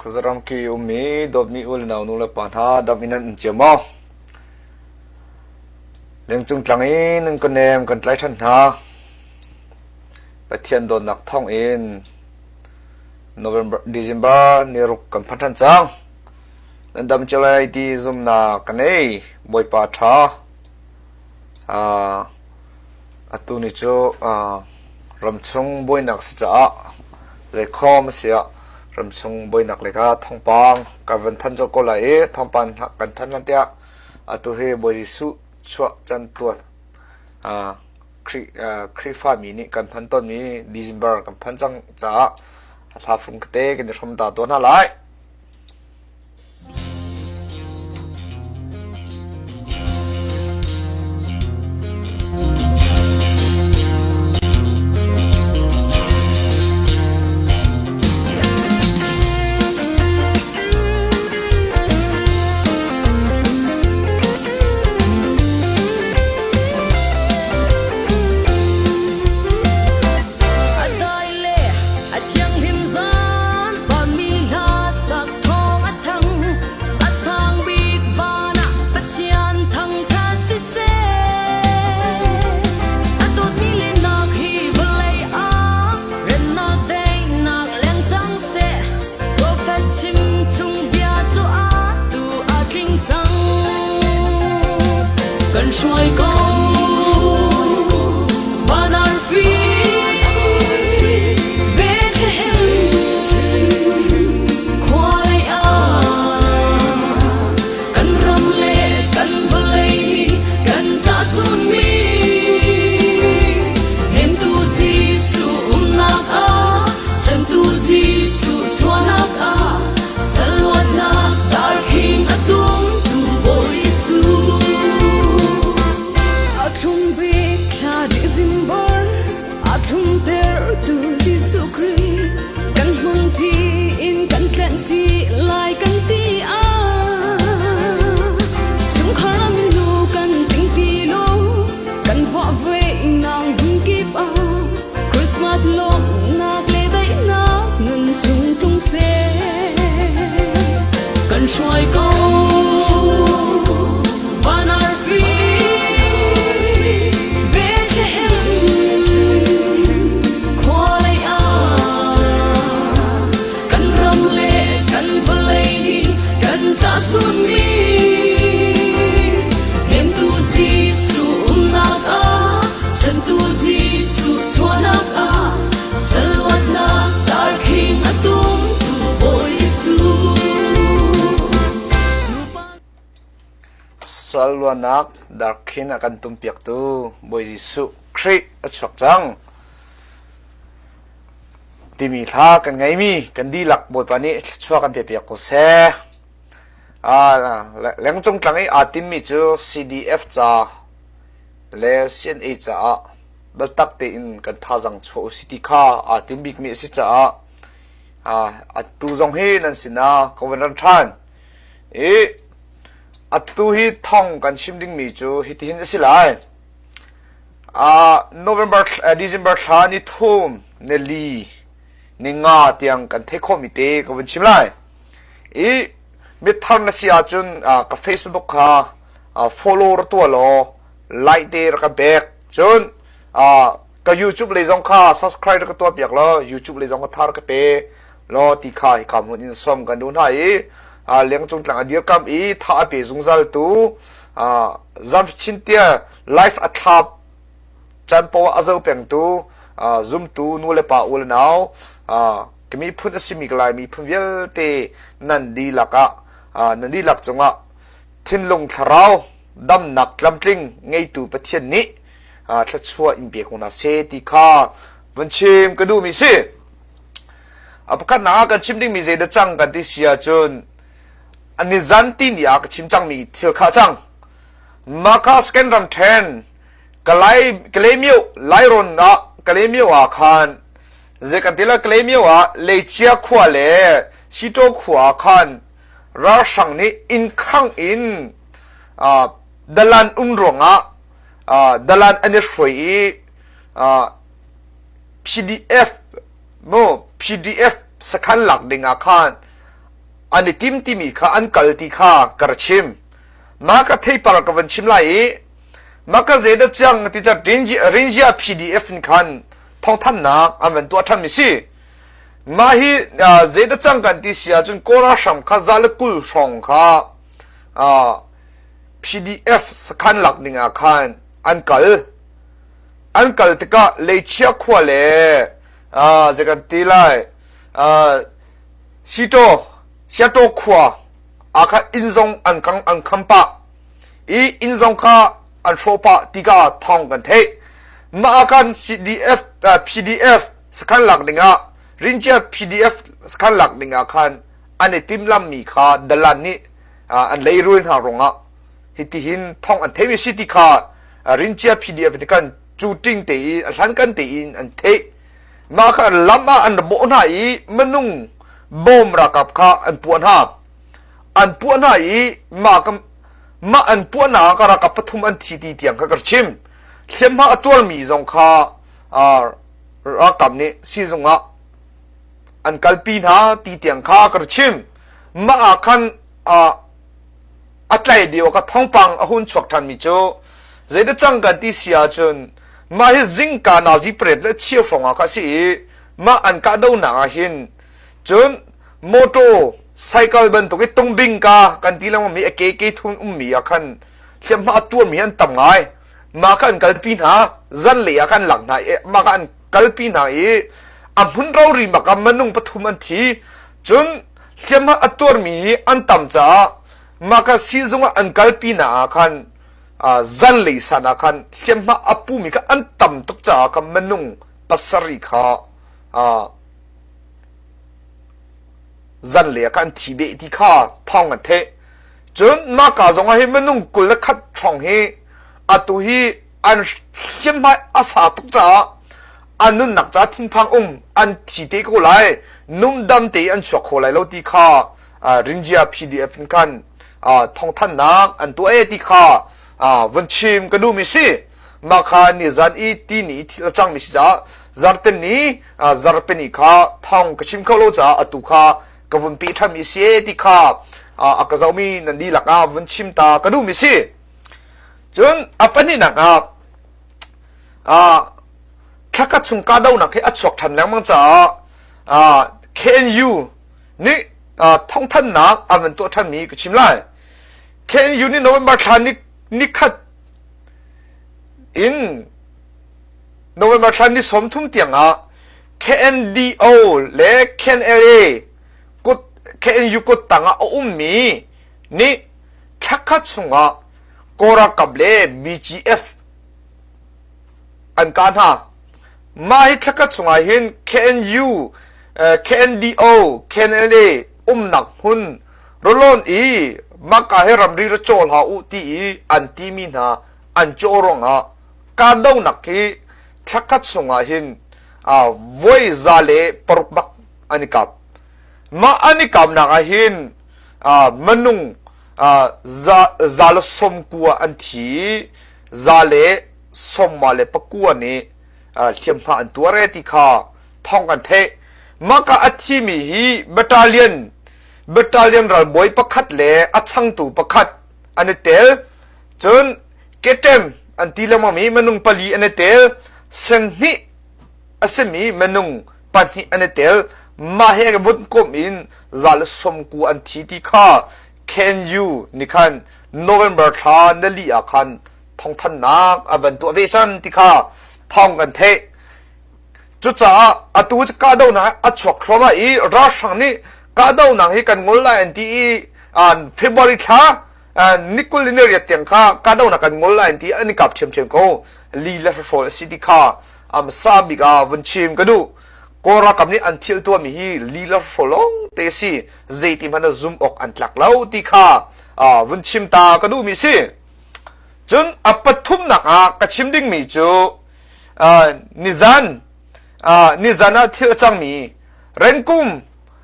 Khuazaram ki ummi dawtmi u le nau nu le pa hna dam in nan um cio maw? Lengcung tlang in nan ka nem kan tlai ṭhan hna. Pathian dawtnak thawng in November December ni ruk kan phan ṭhan cang. Nan dam cio lai ti zumnak ka nei. Bawipa ṭha. Atu ni cu ramchung buainak si caah zeikhawm a si ah ramchung buainak lei kha thawngpang kan van thanh colh ko lai i thawngpang kan thanh hlan tiah atu hi Bawi Jesuh chuah can tuan Khrihfami nih kan hman tawnmi December kan phanh cang caah hla fung tete kan i hrawm ta tawn hna lai. A dai le a thianghlim zan vanmi hla sak thawng a thang a sang bik van ah Pathian thangṭhat siseh a dawtmi lennak hi vawlei ah remnak daihnak leng cang seh profet chim chung bia cu atu a tling cang kan hruai ko van arfi Bethlehem khua lei ah kan ram le kan vawlei nih kan ṭahsunmi hnemtu Jesuh umnak ah chantu Jesuh chuahnak ah Salluatnak darkhing a tumtu Bawi Jesuh. A thlum bik thla December a thlumtertu Jesuh Khrih kan hmangṭi in kan tlenhṭi lai kan ti ah chungkhar nu kan tingpi lo kan vah ve nang hmun kip ah Christmas lawmhnak le daihnak nun chung tlung seh. Kan hruai ko van arfi Bethlehem khua lei ah kan ram le kan vawlei nih kan ṭahsunmi hnemtu Jesuh umnak ah chantu Jesuh chuahnak ah salluatnak darkhing a tumtu Bawi Jesuh. Salluatnak darkhin a kan tumpiaktu Bawi Jesuh Khrih a chuak cang. Timi thla kan ngeimi kan dihlak Bawipa nih thluachuah kan pe piak ko seh. Lengcung tlang i aa timmi cu CDF ca le CNA caah biatak tein kan thazaang chuah u si ti kha aa tim bikmi a si caah atu zong hi nan sinah ka vun ran ṭhan. I atu hi thong kan chim dingmi cu hitihin a si lai. November, December thla ni thum, ni li, ni nga tiang kan theih khawhmi te ka vun chim lai. I mithar na si ahcun ka Facebook kha follow ra tuah law like te rak ka pek. Cun ka YouTube lei zong kha subscribe ra ka tuah piak law YouTube lei zong ka thar ka pe law ti kha hika hmun in som kan duh hna i lengcung tlang a dirkam i tha a pe zungzal tu Zamchintia life a thlap caan poah a zo pengtu zumtu nu le pa u le nau ka miphun a simi ka Lai miphun vialte nan dihlak ah nan dihlak cungah thinlung thlarau damnak tlamtling ngeitu Pathian nih thluachuah in pe ko hna seh ti kha vun chim ka duhmi si. A pakhatnak ah kan chim dingmi zeidah cang kan ti si ahcun ani zan ti ni ah ka chim cangmi thil kha cang. Maka second ram then Kalay Kalaymyo Lairon ah Kalaymyo ah khan zei kan ti la Kalaymyo ah Leicia khua le Sito khua ah khan ralhrang nih inn khang in dalan um ruangah dalan an i hruai i PDF mu PDF sakhan lak ding ah khan. an i tim timi kha an kal ti kha ka ra chim. Mah ka theipar ka van chim lai i mah ka zeidah cang ti ca Rinjia PDF in khan thawngthanhnak an van tuah ṭhanmi si. Mah hi zeidah cang kan ti si ahcun Kawl ralhrang kha za le 20 hrawng kha PDF sakhan lak ding ah khan an kal. An kal tikah Leichia khua le zei kan ti lai Sitaw Siataw khua ah khan inn zong an kang an kham pah i inn zong kha an hrawh pah ti ka thawng kan theih. Mah ah khan CDF PDF sakhan lak dingah Rincia PDF sakhan lak dingah khan an i timlammi kha dalan nih an leirul hna ruangah hitihin thong an theimi si ti kha Rincia PDF nih khan cu ting te i a hlankan tein an theih. Mah kha lam ah an ra bawh hna i minung bawm ralkap kha an puah hna. An puah hna i mah ka mah an puahnak ah ralkap pathum an thi ti tiang kha ka chim. Hliamhma a tuarmi zong kha ralkap nih siizung ah an kalpi hna ti tiang kha ka chim. Mah ah khan a tlai lio ka thawngpang a hun chuak ṭhanmi cu zeidah cang kan ti si ahcun mah hi zingka nazi pret le cheu hrawng ah kha a si i mah an kahdohnak ah hin cun motor cycle bantuk i tungbing ka kan ti lengmang mi a ke ke thun ummi ah khan hliamhma a tuarmi an tam ngai mah kha an kalpi hna zanlei ah khan lak hna i mah kha an kalpi hna i a hmun rori mak ah minung pathum an thi cun hliamhma a tuarmi hi an tam caah mah kha siizung ah an kalpi hna ah khan zanlei san ah khan hliamhma a pumi kha an tam tuk caah kha minung pasarih kha zanlei ah khan an thi beh ti kha thawng an theih. Cun mahka zong ah hi minung 21 hrawng hi atu hi an hliamhmai a fa tuk caah an nunnak ca thinphang um an thi te ko lai nungdam te an chuak kho lai lo ti kha Rinjia PDF in khan thawngthanhnak an tuah e ti kha vun chim ka duhmi si mah kha nizan i ti ni thil a cangmi si caah zarten ni zarpeni kha thawng ka chim kho lo caah atu kha ka vun pi ṭhanmi si e ti kha a ka zohmi nan dihlak ah vun chim ta ka duhmi si cun a pahnihnak ah thlakhat chung kahdohnak hi a chuak ṭhan lengmang caah KNU nih thawngthanhnak an van tuah ṭhanmi ka chim lai. KNU nih November thla nikhat in November thla ni 30 tiang ah KNDO le KNLA kut KNU kut tang ah a ummi nih thlakhat chungah Kawl ralkap le BGF an kah hna. Mah hi thlakhat chungah hin KNU, KNDO, KNLA umnak hmun Rawlawn i mahka hi ramri ra caw hlah u ti i an timi hna an caw ruangah kahdohnak hi thlakhat chungah hin voi 106 bak an i kap. Mah an i kapnak ah hin minung 190 an thi i 159 nih hliamhma an tuar e ti kha thawng kan theih. Mah ka a thimi hi battalion battalion ralbawi pakhat le a changtu pakhat an i tel. Cun keṭem an ti lengmang mi minung pali an i tel. Senhnih a simi minung pahnih an i tel. Mah he vun komh in 190 an thi ti kha KNU nih khan November thla nali ah khan thawngthanhnak a van tuah ve cang ti kha thawng kan theih. Cucaah atu cu kahdohnak a chuak thluahmah i ralhrang nih kahdohnak hi kan ngol lai an ti i February thla ni 28 tiang kha kahdohnak kan ngol lai an ti an i kap ṭhiamṭhiam ko. Li le hrawl a si ti kha hmasa bik ah vun chim ka duh. Kawl ralkap nih an thil tuahmi hi li le hrawl lawng te a si. Zeiti hmanh ah zum awk an tlak lo ti kha vun chim ta ka duhmi si. Cun a pathumnak ah ka chim dingmi cu nizan nizan ah thil a cangmi Renkum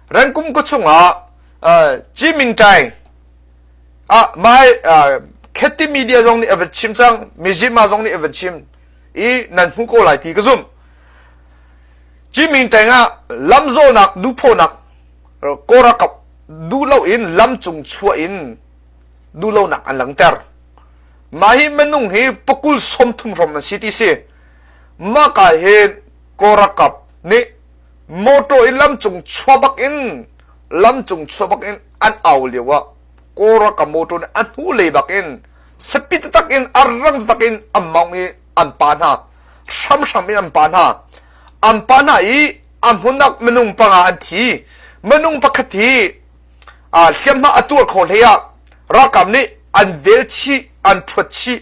Renkum khua chungah Jiming Tai ah mai Kheti media zong nih a van chim cang Mizima zong nih a van chim i nan hmu ko lai ti ka zumh Jiming Tai ah lamzawhnak duhphawhnak Kawl ralkap. duh loin lamcung chuah in duhlonak an langhter. Mah hi minung hi pakul 30 hrom an si ti si. Mah ka hin Kawl ralkap nih motor in lamcung chuah bak in lamcung chuah bak in an au lio ah Kawl ralkap motor nih a hnu lei bak in sapi taktak in a rang taktak in an mawngh i an pa hna. Hramhram in an pa hna. An pa hna i a hmun ah minung panga an thi. Minung pakhat hi hliamhma a tuar kho hlei ah ralkap nih an vel chih, an ṭhuat chih.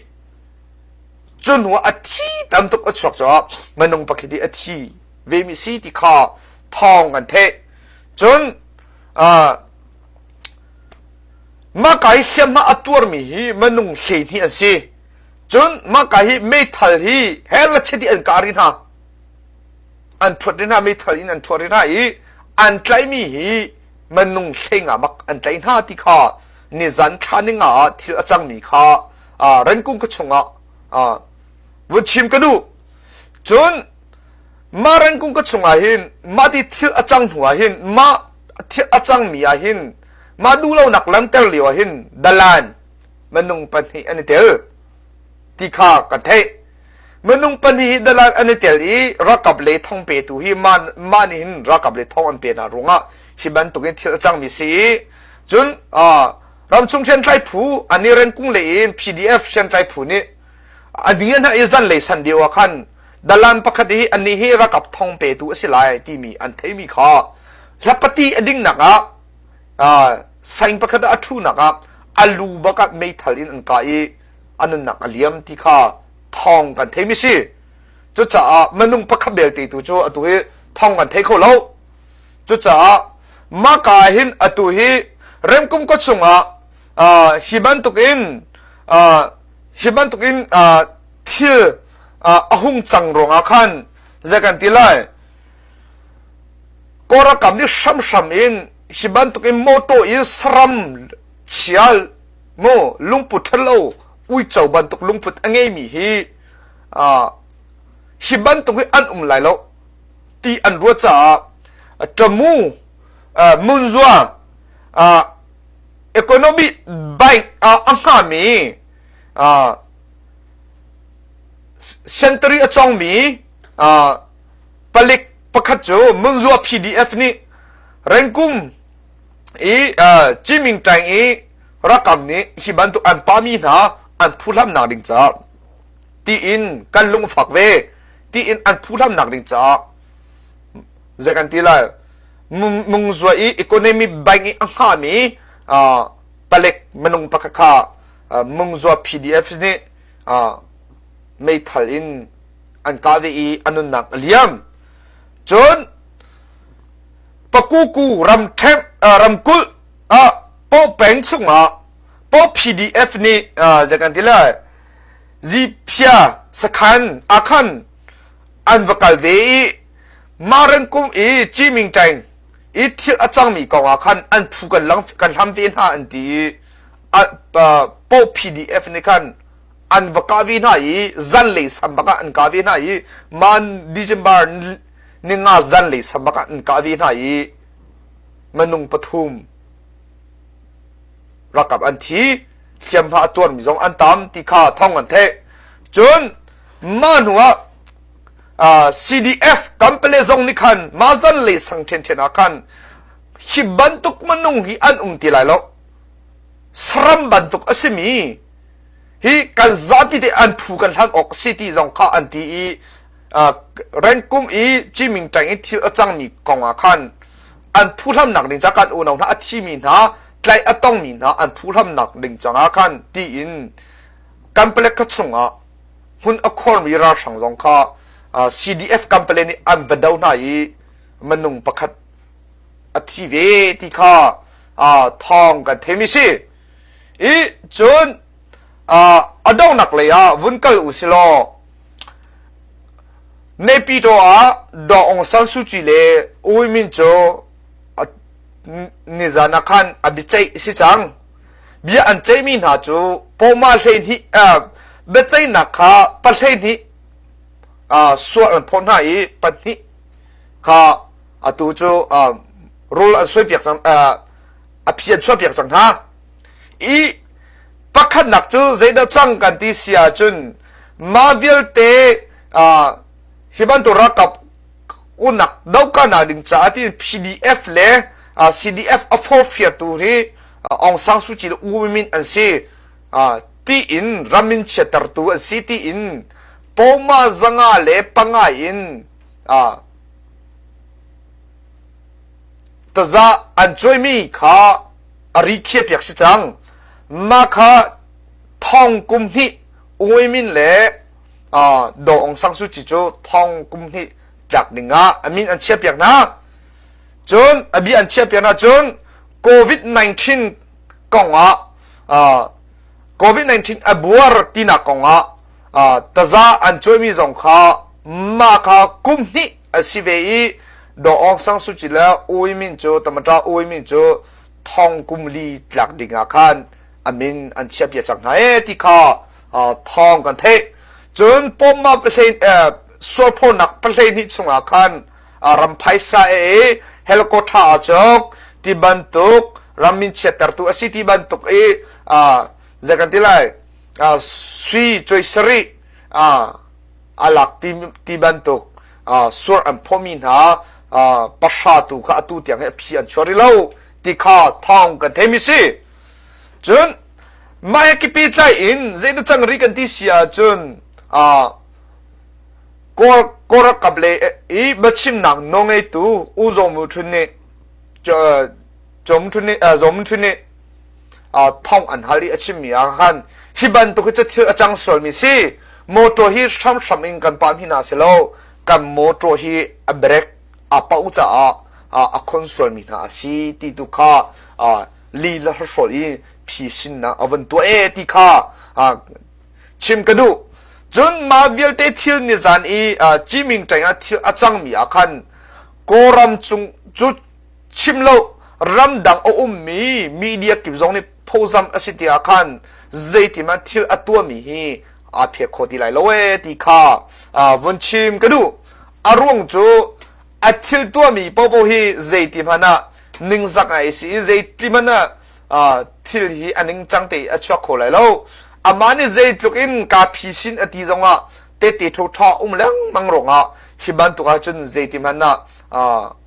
Cu hnu ah a thi tam tuk a chuak caah minung pakhat hi a thi vemi si ti kha thawng an theih. Cun mah ka hi hliamhma a tuarmi hi minung 12 an si. Cun mah ka hi meithal hi hell a chet i an kah rih hna. An ṭhuat rih hna, meithal in an ṭhuat rih hna i an tlaihmi hi minung 15 bak an tlaih hna ti kha nizan thla ninga ah thil a cangmi kha Renkung ka chungah vun chim ka duh. Cun mah Renkung ka chungah hin mah ti thil a cang hnu ah hin mah thil a cangmi ah hin mah duhlonak langhter lio ah hin dalan minung pahnih an i tel ti kha kan theih. Minung pahnih hi dalan an i tel i ralkap lei thong petu hi mah, mah nih hin ralkap lei thong an pe hna ruangah hi bantukin thil a cangmi si i cun uh, ramchung hriamtlai phu ani Renkung lei in PDF hriamtlai phu nih ani hna i zan lei san lio ah khan dalan pakhat hi ani hi ralkap thong petu a si lai timi an theimi kha hlapati a dingnak ah uh, saing pakhat ah a thunak ah a lu bak ah meithal in an kah i a nunnak a liam ti kha thawng kan theimi si. Cucaah minung pakhat belte tu cu atu hi thawng kan thei kho lo. Cucaah mah ka ah hin atu hi remkum ka chungah uh, hi bantukin uh, hi bantukin uh, thil uh, a hung cang ruangah khan zei kan ti lai Kawlralkap nih hramhram in hi bantukin motor in saram chial mu lungput ṭhalo uico bantuk lungput a ngeimi hi uh, hi bantuk hi an um lai lo ti an ruat caah ṭamu uh, munzua uh, economy bank uh, a hngami uh, sentary a cawngmi uh, palik pakhat cu Munzua PDF nih Rengkum i uh, Ciming Taing i rakam nih hi bantuk an pami hna an phuhlamnak ding caah tiin kan lungfak ve tiin an phuhlamnak ding caah zei kan ti lai Mungzua i economy bank i a hngami uh, palek minung pakhat kha uh, Mungzua PDF nih uh, meithal in an kah ve i a nunnak a liam. Cun Pakuku ramṭhen ramkulh ah Paw peng chungah Paw PDF nih zei kan ti lai Ziphia sakhan akhan an va kal ve i Marengkum i Ciming Taing i thil a cangmi kong ah khan an phu kan lang kan hlam ve hna an ti i Paw PDF nih khan an va kah ve hna i zanlei sam bak ah an kah ve hna i man December ninga zanlei sam bak ah an kah ve hna i minung pathum ralkap an thi hliamhma a tuarmi zong an tam ti kha thawng an theih cun mah hnu ah CDF kampale zong nih khan mah zanlei sang ṭhianṭhian ah khan hi bantuk minung hi an um ti lai lo saram bantuk a simi hi kan zapi te an phu kan hlan awk si ti zong kha an ti i Rengkum i Ciming ṭang i thil a cangmi kong ah khan an phuhlamnak ding ca kan unau hna a thimi hna tlaih a tongmi hna an phuhlamnak ding cangah khan tiin Kanpalet khua chungah hmun a khormi ralhrang zong kha CDF Kanpalet nih an va do hna i minung pakhat a thi ve ti kha thawng kan theimi si. I cun a donghnak lei ah vun kal u si law Naypyidaw ah Daw Aung San Suu Kyi le U Win Myint cu nizan ah khan a biaceih si cang. Bia an ceihmi hna cu pawma 12 biaceihnak kha pa 12 sual an phawt hna i pahnih kha atu cu rul an suaipiak cang. A phi an chuahpiak cang hna. I pakhatnak cu zeidah cang kan ti si ahcun mah vialte hi bantuk ralkap unak dohkalnak ding caah tiin PDF le CDF a forhfiartu hi Aung San Suu Kyi le U Win Myint an si tiin ram min chiattertu an si tiin poma 505 in taza an cuaimi kha a ri khiahpiak si cang. Mah kha thong kum hnih U Win Myint le Daw Aung San Suu Kyi cu thong kum hnih tlak ding ah a min an chiahpiak hna. Cun a bia an chiahpiak hna cun COVID-19 kong ah COVID-19 a buar tinak kong ah taza an cuaimi zong kha mah kha kum hnih a si ve i Daw Aung San Suu Kyi le U Win Myint cu Tamata U Win Myint cu thong kum li tlak ding ah khan a min an chiahpiak cang hna ee ti kha thawng kan theih. Cun pawmma sualphawnak 12 chungah khan ram phaisa e helicopter a cawk ti bantuk ram min chiattertu a si ti bantuk i zei kan ti lai sui cuai sarih a lak ti bantuk sur an phawmi hna pahra tu kha atu tiang hi a phi an chuah rih lo ti kha thawng kan theimi si. Cun mah he kipi tlai in zeidah cang rih kan ti si ahcun Kawl le i biachimnak nawlngeitu U Zaw Mu Htun nih Zaw Mu Htun nih thong an hal i a chimmi ah khan hi bantuk hi cu thil a cang sualmi si. Motor hi hramhram in kan pah mi hna si lo. Kan motor hi a brake a pauh caah a khon sualmi hna a si ti tu kha li le hrawl i phisinnak a van tuah e ti kha chim ka duh. Cun mah vialte thil nizan i Ciming ṭeng ah thil a cangmi ah khan Kawlram cung cu chim lo ramdang a ummi media kip zong nih phozam a si tiah khan zeitimah thil a tuahmi hi aa phek kho ti lai lo ee ti kha vun chim ka duh. A ruang cu a thil tuahmi paohpaoh hi zeiti hmanh ah ningzak ngai a si i zeiti hmanh ah thil hi a ningcang te a chuak kho lai lo. Amah nih zeitluk in kaa phisin a ti zongah tehte ṭhawṭha um lengmang ruangah hi bantuk ahcun zeiti hmanh ah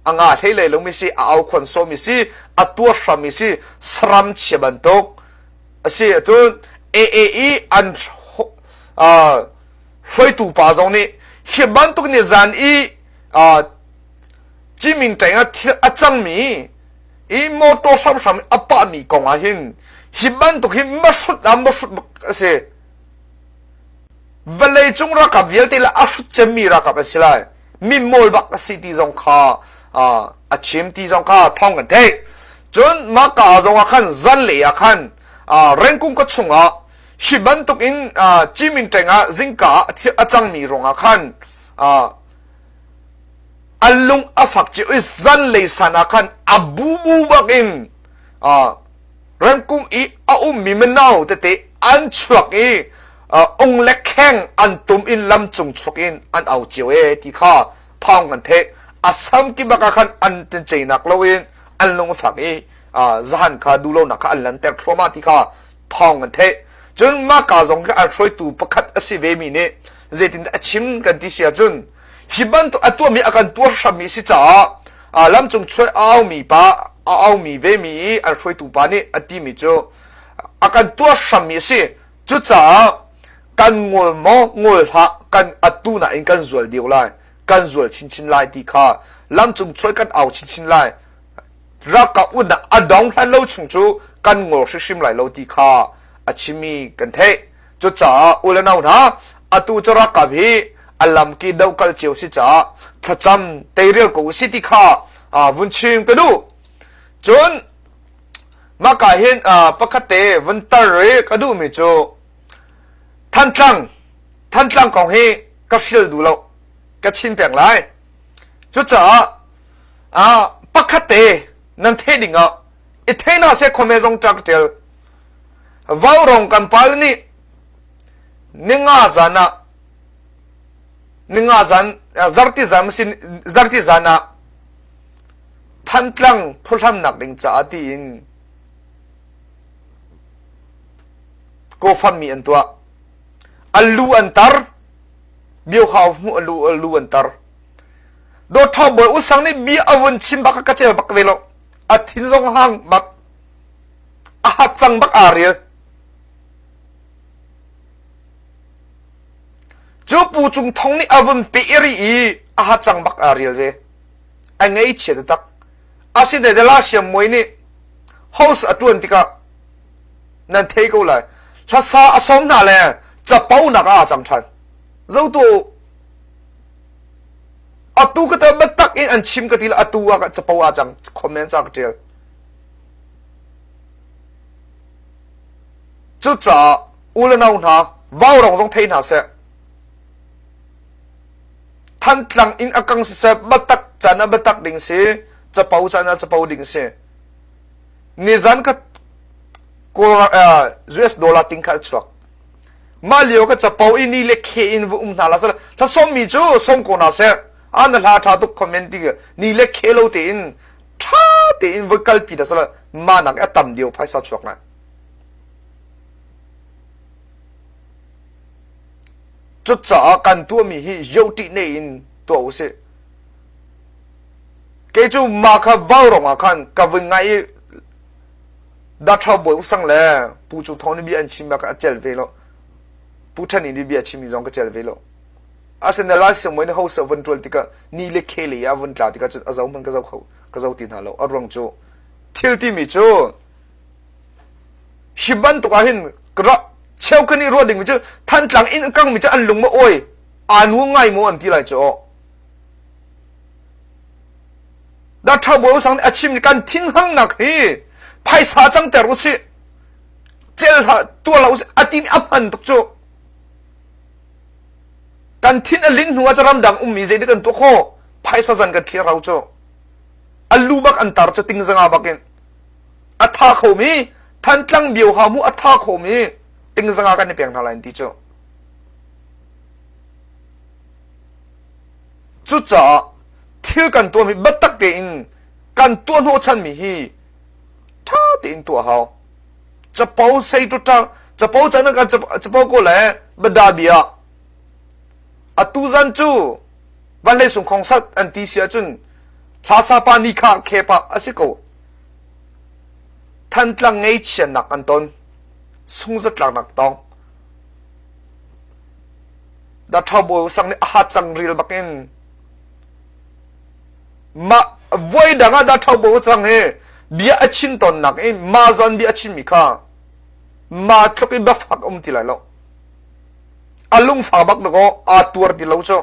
a nga hlei lei lomi si, a aukhuan sawmi si, a tuar hrammi si, saram chia bantuk a si. Atu AA i an hruaitu pa zong nih hi bantuk nih zan i Ciming ṭeng ah thil a cangmi i motor hramhram a pahmi kong ah hin hi bantuk hi mahrut ah mahrut bak a si. Vawlei cung ralkap vialte le a hrut cemmi ralkap an si lai. Mi mawl bak a si ti zong kha a chim ti zong kha thawng kan theih. Cun mah ka zong ah khan zanlei ah khan Rengkung ka chungah hi bantuk in Cimin ṭeng ah zingka ah a cangmi ruangah khan a lung a fak cio i zanlei san ah khan a bubu bak in rengkung i a ummi mino tete an chuak i ung le kheng an tum in lam cung chuak in an au cio e ti kha thawng kan theih. A sam ki bak ah khan an ceinak loin an lung a fak i zahan kha duhlonak kha an lanter thluahmah ti kha thawng kan theih. Cun mah ka zong khi an hruaitu pakhat a si vemi nih zeitindah a chim kan ti si ahcun hi bantuk a tuahmi a kan tuar hrammi si caah lamcung chuai a aumi pa a aumi vemi i an hruaitu pa nih a timi cu a kan tuar hrammi a si. Cucaah kan ngol maw ngol hlah kan atu nain kan zual deuh lai kan zual chinchin lai ti kha lamcung chuai kan au chinchin lai ralkap unnak a dong hlan lo chung cu kan ngol hrimhrim lai lo ti kha a chimmi kan theih. Cucaah u le nau hna atu cu ralkap hi a lamki dohkal cio si caah thlacam teirial ko usih ti kha vun chim ka duh. Cun mah hin pakhat te vun tar i ka duhmi cu Thantlang Thantlang kong hi ka hrial duh lo ka chim peng lai. Cucaah pakhat te nan theih ding ah i thei na se khome zong ṭa ka ṭial. Vaurong kan pal nih ninga zan ah ninga zan zarti zan sin zarti zan ah Thantlang phuhlamnak ding caah tiin. GoFundMe an tuah. A lu an tar. Biohau hmuh a lu a lu an tar. Dawtha bawi usang nih bia a vun chim bak ka cel bak ve lo. A thin zong hang bak. A hat cang bak aa rial. Cu Pu Cung Thong nih a vun pe ri i a hat cang bak aa rial ve. A ngei chia taktak. Asinain La Siam Muai nih host a ṭuan tikah nan thei ko lai. Hlasa a sawm hna le capo nak ah aa cang ṭhan. Zotu atu ka te biatak in an chim ka ti le atu ah capo aa cang comment ca ka ṭial. Cucaah u le nau hna vaurong zong thei hna seh. Thantlang in a kang siseh biatak caan ah biatak ding si, capo caan ah capo ding si. Nizan ka US dollar ting kha a chuak. Mah lio ka capo i ni le khe in va um hna la sal hla sawmmi cu sawm ko hna seh. A na hla ṭha tuk comment ti ni le khe lo tein ṭha tein va kalpi dah sal mah nak a tam deuh phaisa chuak lai. Cucaah kan tuahmi hi yoṭih ne in tuah u sih. Kei cu mah kha vaurong ah khan ka vun ngai i Daṭhau bawi usang le Pu Cu Thawng nih bia an chim bak a cel ve lo. Pu Ṭhen nih bia a chimmi zong ka cel ve lo. Asinain Lai Siangbawi nih hosa vun ṭual tikah ni le khe lei ah vun tla tikah cun a zo hmanh ka zo kho ka zo ti hna lo. A ruang cu thil timi cu hi bantuk ah hin cheukhat nih ruah dingmi cu Thantlang inn kangmi cu an lung ma awi aa nuam ngai maw an ti lai cu aw. Datha Bawi Sang nih a chim kan thinhangnak hi phaisa cangter u sih cel hlah tuah hlah u sih a timi a hman tuk cu kan thin a linh hnu ah ramdang ummi zei dik kan tuah khawh phaisa zan kan thlir rau cu a lu bak an tar cu tingzanga bak in a tha khomi Thantlang bio ha mu a tha khomi tingzanga kan i pek hna lai an ti cu Cucaah thil kan tuahmi biatak tein kan tuah hnawhchanmi hi ṭha tein tuah hau. Capo sei ṭuṭang capo can kan capo ko le bada bia atu zan cu van lei sung khong sat an ti si ahcun hlasa pa ni kha khepa a si ko. Thantlang ngei chiannak an ton sungzatlaknak tong Da Bawi Sang nih a hat cang ril bakin mah voi dang ah Da Bawi Sang hi bia a chin tawnnak i ma zan bia a chinmi kha ma tluk i biafak um ti lai lo. A lungfa bak dakaw aa tuar ti lo cu.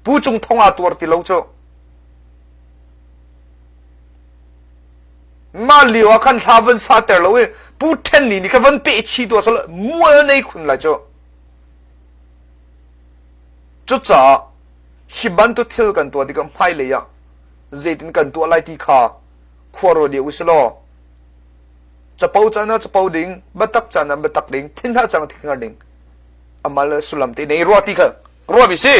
Pu Cung Thong aa tuar ti lo cu. Mah lio ah khan hla van sa ter lo i Pu Ṭhen Ni nih kha van peh chi tuah sal mual nei khun lai cu. Cucaah hi bantuk thil kan tuah tikah hmailei ah zeitin kan tuah lai ti kha khua ruat dih usih law capo caan ah capo ding, biatak caan ah biatak ding, thinhar caan ah thinhar ding amal le sullam te nei ruah ti kha ruahmi si.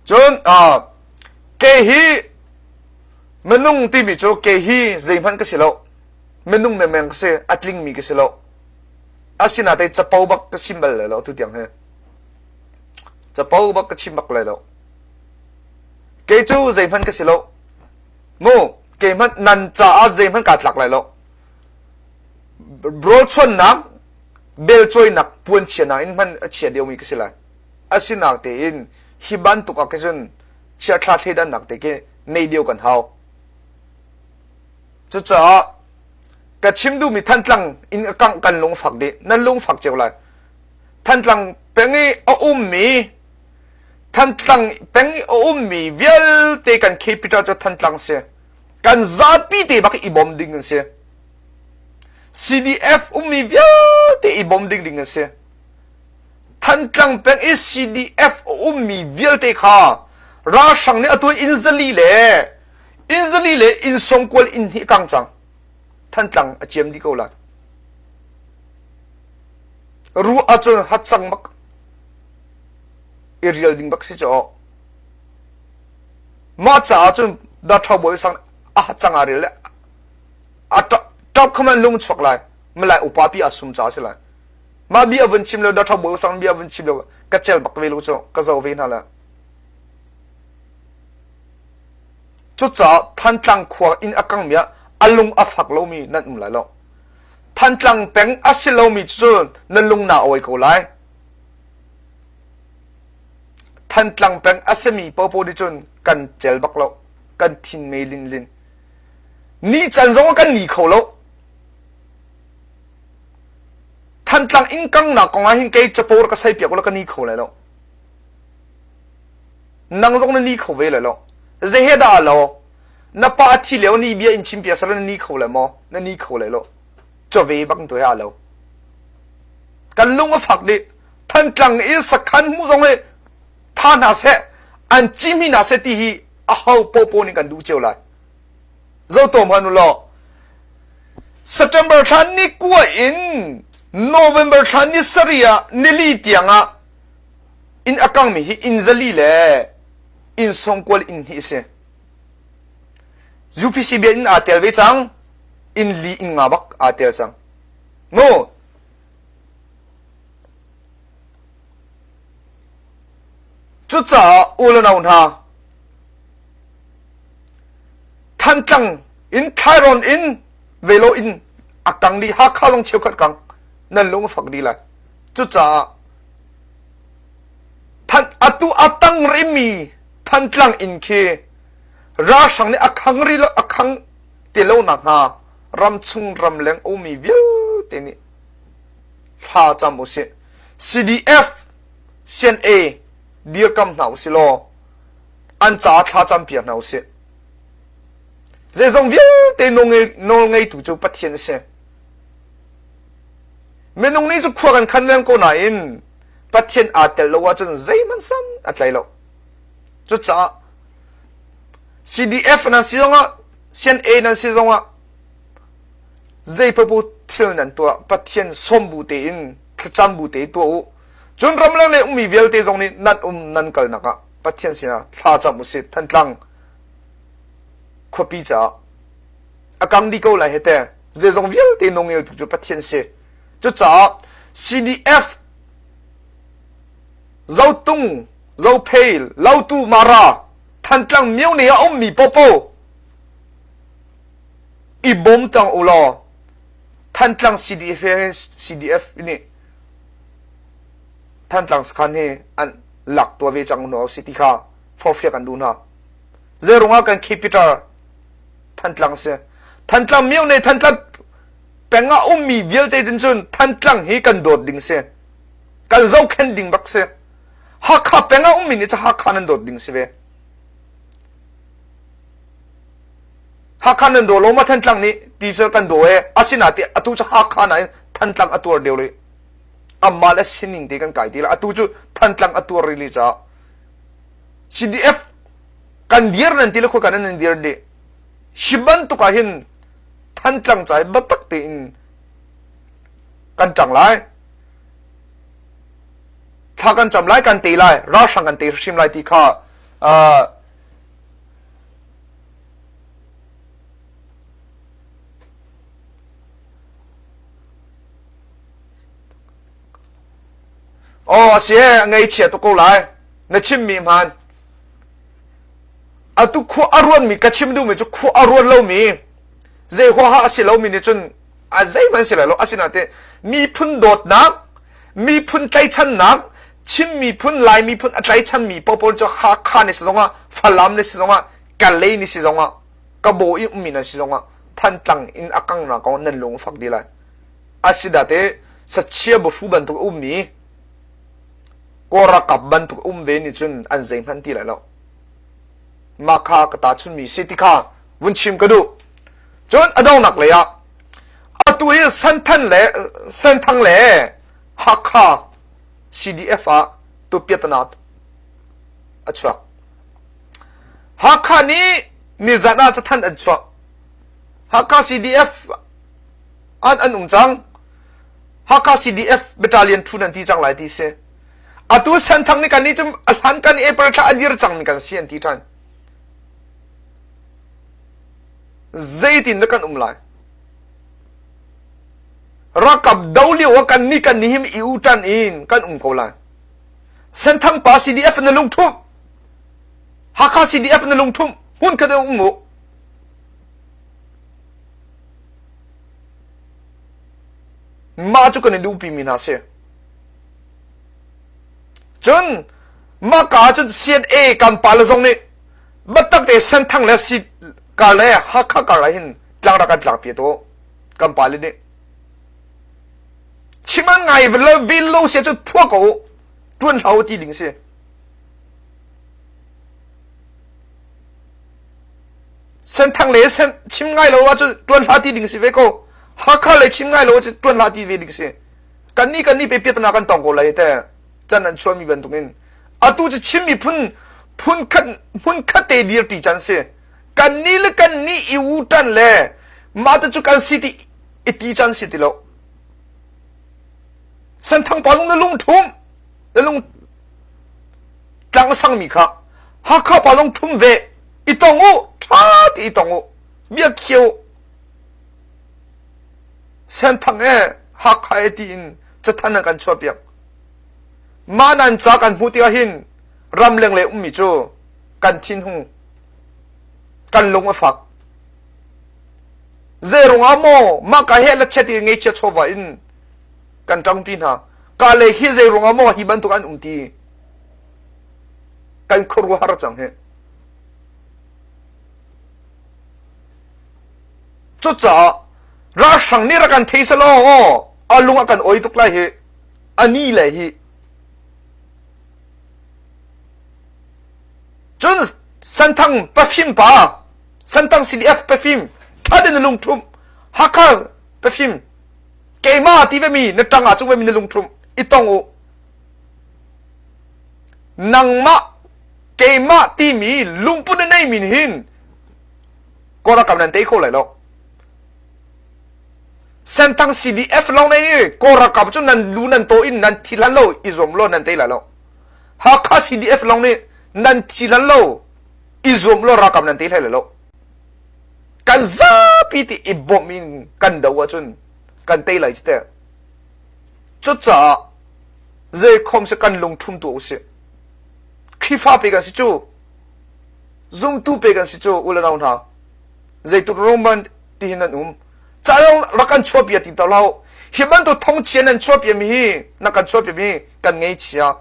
Cun uh, ke hi minung timi cu ke hi zeihmanh ka si lo. Minung menmen ka si, a tlingmi ka si lo. Asinain capo bak ka chim bal lai lo tu tiang hi. Capo bak ka chim bak lai lo. Kei cu zeihmanh ka si lo. Mu, kei hmanh nan caah zeihmanh kaa tlak lai lo. Rawl chuannak, bel cawinak, puan chianak in hman a chia deuhmi ka si lai. Asinain tein hi bantuk ah cun chiathla thleidannak te khi nei deuh kan hau. Cucaah ka chim duhmi Thantlang in a kangh kan lungfak dih. Nan lungfak cio lai. Thantlang peng i a ummi Thantlang peng i a ummi vialte kan capital cu Thantlang si. Kan zapi te bak i bawm ding an si. CDF ummi vialte i bawm ding ding an si. Thantlang peng i CDF a ummi vialte kha ralhrang nih atu inn zali le inn zali le inn songkual inn hnih kang cang. Thantlang a ciam dih ko lai. Ruah ahcun hatcang bak i rial ding bak si cu. Mah caah cun Da Ṭhau Bawi sang a hatcang aa rial le a ṭah. Ṭap kha man lung chuak lai. Malai upa pi a sum ca si lai. Mah bia vun chim lo Dr. Bawi Sang bia vun chim lo ka cel bak ve lo cu ka zo ve hna la. Cucaah Thantlang khua inn a kangmi ah a lung a fak lomi nan um lai lo. Thantlang peng a si lomi cu na lung naa awi ko lai. Thantlang peng a simi popo nih cun kan cel bak lo. Kan thin me lin lin. Ni can zong kan ni kho lo. Thantlang inn kangnak kong ah hin kei capo ka sai piak lo ka ni kho lai lo. Nang zong na ni kho ve lai lo. Zehe dah lo? Na pa thi lio ni bia in chim piak sala na ni kho lai maw? Na ni kho lai lo. Chawve bang tu he lo. Kan lung a fak dih. Thantlang i sakhan hmu zong hi tha hna seh, an cihmi hna seh ti hi a ho popo nih kan duh cio lai. Zo tom han u law September thla ni kua in November thla ni sarih ah nili tiang ah inn a kangmi hi inn zali le inn sawmkual inn hnih a si. UPC bia in aa tel ve cang. Inn li inn nga bak aa tel cang. Mu. Cucaah u le nau hna, Thantlang in Thlairawn in velo in a kang dih Hakha zong cheukhat kang nan lung a fak dih lai. Cucaah Than atu a tang rihmi Thantlang inn khi ralhrang nih a khang rih lo a khang ti lo nakhnga ramchung ramleng ummi vialte nih thla cam usih. CDF CNA dirkam hna usih law an caah thla cam piak hna usih. Zeizong vialte nawl ngeitu cu Pathian a si. Minung nih cu khua kan khan leng ko nain Pathian aa tel lo ahcun zeihmanh san a tlai lo. Cucaah CDF nan si zongah CNA nan si zongah zeipaoh thil nan tuah Pathian sawm bu tein thlacam bu tein tuah u. Cun ramleng le ummi vialte zong nih nan um nan kalnak ah Pathian sinah thla cam usih Thantlang khuapi caah a kang dih ko lai he te zeizong vialte nawlngeltu cu Pathian si. Cucaah CDF Zotung, Zophei, Lautu, Mara, Thantlang myone a ummi popo i bawm cang u law Thantlang CDF CDF nih Thantlang sakhan hi an lak tua ve cang hna si ti kha forhfiak an duh hna. Zeirung ah kan capital Thantlang si. Thantlang myone Thantlang peng ah ummi vialte cun cun Thantlang hi kan dawt ding si. Kan zohkhenh ding bak si. Hakha peng ah ummi nih cu Hakha nan dawt ding si ve. Hakha nan daw lo ma Thantlang nih ti sel kan daw e asina ti atu cu Hakha nain Thantlang a tuar deuh rih. Amah le sining te kan kai ti la atu cu Thantlang a tuar rih li caah CDF kan dir nan ti le khoi kan nan dir dih. Hi bantuk ah hin Thantlang ca biatak tein kan ṭang lai. Thla kan cam lai, kan te lai, ralhrang kan te hrim lai ti kha uh, Oh, a si e, ngeichia tuk ko lai. Na chimmi hmaan. Atu khua a ruanmi ka chim duhmi cu khua a ruan lomi zei huaha a si lomi nih cun a zeihmanh si lai lo asinain miphun dawtnak miphun tlaichannak Chin miphun Lai miphun a tlaichanmi paohpaoh cu Hakha ni si zongah Falam ni si zongah Kalay ni si zongah Kabaw i ummi nan si zongah Thantlang in a kangnak kong nan lung a fak dih lai asidate sachia buhru bantuk ummi Kawl ralkap bantuk um ve nih cun an zeihmanh ti lai lo mah kha ka tahchunmi si ti kha vun chim ka duh. Cun a donghnak lei ah atu hi Santhan le Senthang le Hakha CDF ah tupiatana a chuak. Hakha nih nizan ah cathanh an chuah. Hakha CDF an an um cang. Hakha CDF battalion thu nan ti cang lai ti si. Atu Senthang nih kan nih cu a hlan kan April thla a dir cangmi kan si an ti ṭhan. Zeitin dah kan um lai? Ralkap do lio ah kan nih kan nih him i u tan in kan um ko lai. Senthang pa CDF na lungthumh. Hakha CDF na lungthumh. Hmun khat in um u. Mah cu kan i duhpi mi hna si. Cun mah ka cun CNA kan pa le zong nih biatak te Senthang le si kar le Hakha kar ah hin tlang rak kan tlak pi to kan pa le nih chim an ngai ve lo lo sia cun phua ko tuan hlau ti ding si. Senthang le sen chim ngai lo ahcun tuan hlah ti ding si ve ko. Hakha le chim ngai lo ahcun tuan hlah ti ve ding si. Kan nih kan nih pe piatana kan tong ko lai te. Can an chuahmi bantukin. Atu cu Chin miphun phun khat hmun khat te dir ti can si. Kan nih le kan nih i u tan le mah te cu kan si ti i ti can si ti lo. Senthang pa zong na lung thum na lung tlang sangmi kha Hakha pa zong ṭhum ve i tong u ṭha ti i tong u bia khio Senthang e Hakha e tiin cathan an kan chuahpiak mah nan ca kan hmuh tikah hin ramleng le ummi cu kan thinhung kan lung a fak zeirung ah maw mah ka he la chet i ngeichia chawva in kan ṭangpi hna ka le hi zei ruangah maw hi bantuk an um ti kan khuaruahhar cang hi cucaah ralhrang nih rak kan thei selaw a lung a kan oi tuk lai hi ani le hi cun santhang pafim pa santang CDF pafim ṭha na lung ṭhum Hakha pafim keimah ti vemi na ṭang ah cung vemi na lungṭhum i tong u nangmah keimah timi lungput na neimi nih hin Kawlram nan tei kho lai lo Senthang CDF lawng nei ni Kawlram cu nan lu nan to in nan thi hlan lo i zuam lo nan tei lai lo Hakha CDF lawng nih nan thi hlan lo i zuam lo ralkap nan tei hlei lai lo kan zapi ti i bawmh in kan do ahcun kan tei lai te cucaah zeikhom si kan lungṭhum tu usih Khrihfa pe kan si cu zumtu pe kan si cu u le nau hna zeituk Roman ti hin nan um ca rak kan chuahpi ti to lo hi bantuk thongchia nan chuahpi mi hi na kan chuahpi mi kan ngei chia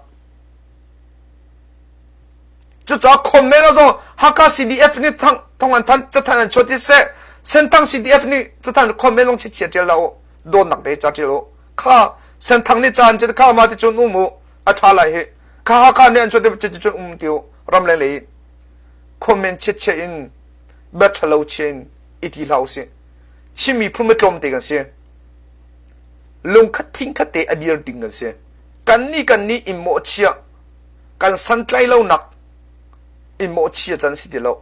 Cucaah comment ah zong Hakha CDF nih thang thong an than cathan an chuah ti seh Senthang CDF nih cathan comment zong chichia tial la u dawnnak te ca tial u kha Senthang nih ca an cit kha ma ti cun um u a tha lai hi kha Hakha nih an chuah ti cun um ti u ramleng lei comment chichia in bia thalo chia in i ti hlah usih Chin miphun tlawm te kan si lungkhat thingkhat te a dir ding kan si kan nih kan nih in mawhchiah kan santlai lonak in mawhchia can si ti lo.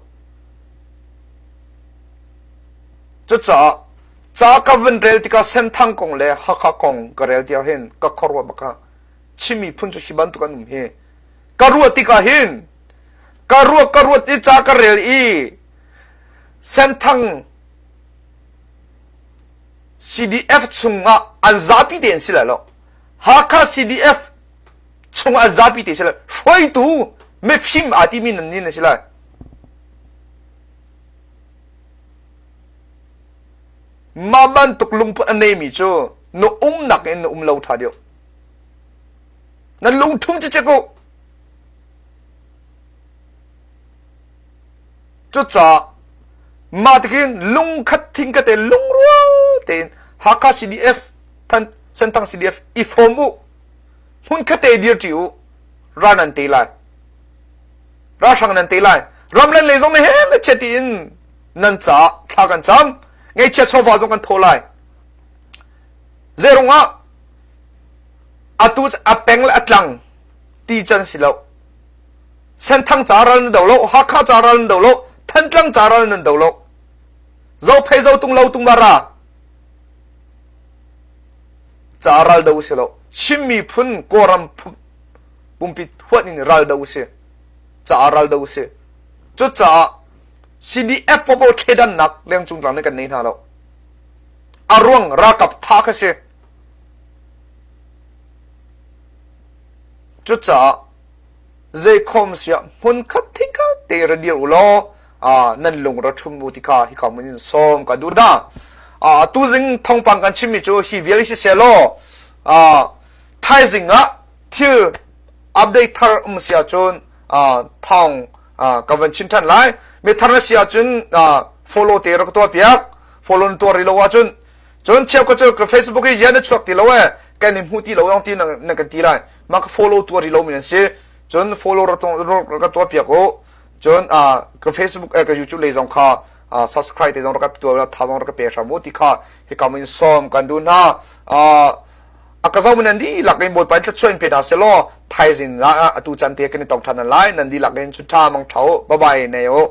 Cucaah ca ka vun rel tikah Senthang kong le Hakha kong ka rel tiah hin ka khuaruah bak ah Chin miphun cu hi bantuk an um hi ka ruah tikah hin ka ruah ka ruat i ca ka rel i Senthang CDF chungah an zapi te an si lai lo Hakha CDF chung ah zapi te si lai hruaitu mifim aa timi nan nin a si lai mah bantuk lungput a neimi cu na umnak in na um lo ṭha deuh nan lungṭhum cicek u cucaah mah tikin lungkhat thing ka te lungrual tein Hakha CDF Than Senthang CDF i fawm u hmunkhat te dirṭi u ral nan te lai ralhrang nan te lai ramleng lei zong nih he le chia tiin nan caah thla kan cam ngeichia chawva zong kan thaw lai zeirung ah atu a peng le a tlang ti can si lo senthang ca ral nan do lo hakha ca ral nan do lo thantlang ca ral nan do lo zophei zotung lo tung ra ca ral do si lo Chin miphun Kawlram pumpi huat in ral do si ca ral do si cucaah CDF popo thledannak lengcung tlang nih kan nei hna lo a ruang ralkap tha kha si. Cucaah zeikhom siah hmunkhat thikhat te ra dir u law nan lung ra ṭhum u ti kha hika mun in sawm ka duh hna. Tuzing thawngpang kan chimmi cu hi vial hi siseh law thaizing ah thil update thar um si ahcun thawng ka van chim ṭhan lai. Mi thar na si ahcun follow te rak tuah piak. Follow na tuah rih lo ahcun cun cheu ka cu ka Facebook hi yan a chuak ti lo e kan in hmu ti lo yang ti na kan ti lai. Mah ka follow tuah rih lo mi nan si. Cun follow rak ka tuah piak u. Cun ka Facebook ka YouTube lei zong kha subscribe te zong rak ka tuah tha zong rak ka pe hram u ti kha hika in sawm kan duh hna. A ka zoh nan dihlak in Bawipa in thluachuah in pe hna seh law thaizing ah atu caan te kan i tong ṭhan lai nan dihlak in chun ṭha mang ṭha u bye bye nei u.